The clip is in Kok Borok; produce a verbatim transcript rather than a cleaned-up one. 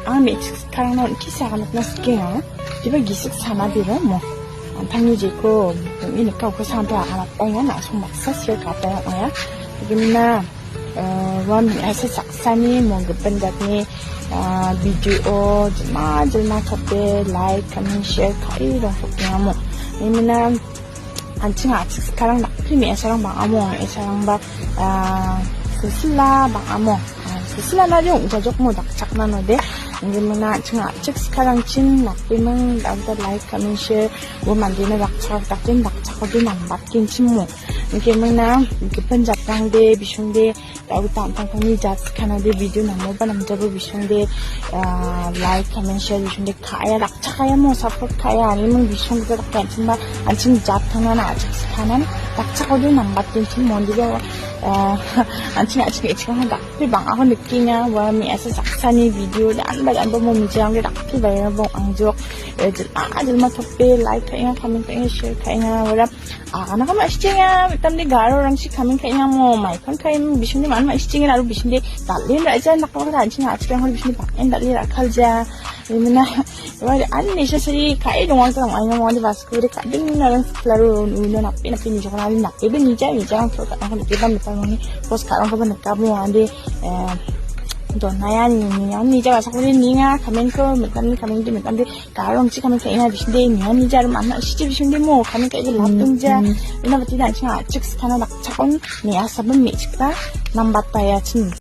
Ang ni chik karang no kisa anak na skin ang. Tiba gisik sana diro mo. Ang thangni je ko ini kau ko santo anak tanya na song maksa sio kata ya. Gimna wan asa saksani mo gependakni video jema jema thope like comment share kai rong thope amo. Imina anching achik karang nak phimi esarang bang amo esarang ba sisila bang amo. Sisila na jong jajok mo dak chakna no de. Gimna anching achik karang chin nak pimang dak like comment share. Wo mandi na dak chak dak chin dak chak ko di nang bat kin chimo. Gimna gepen jatang de bisung de. Tau tang tang tang ni jat khana de video namo ba nang jabo bisung de like comment share bisung de khaya rak chakaya mo support khaya ani mung bisung de rak kan chimba anching jat thang na achik khana rak chakau de nang bat tin chim mon de anching achik achik ha dak pe bang aho nikinya wa mi asa saksani video dan ba dan ba mo mi jang de rak pe ba ya bong ang jok ajil ma thok pe like khaya comment khaya share khaya wala Agana kama stinga tamni garo rang si khamin khaina mo mai khon khai bising de man ma stinga aru bising de dalin raja nak ma ran sing achkang hor bising de en dalin rakhal ja. Imina wari an necessary khai dong ang tang ai mo de bas kure ka din na rang klaru nu na pina pini jokna na ke ni ja ni ja ang thok ka ang ke ban ka ni pos ka ang ka ban ka mo ande don na ya ni ni ni ja bas ko ni nga khamin ko metam ni khamin de metam de Karong chikha khe ina bising de ina ni jar manna siti bising de mo khamin khe lap tung ja ina bati dan chha chik thana dak chakon ni asa bam mi chikta nambat paya chin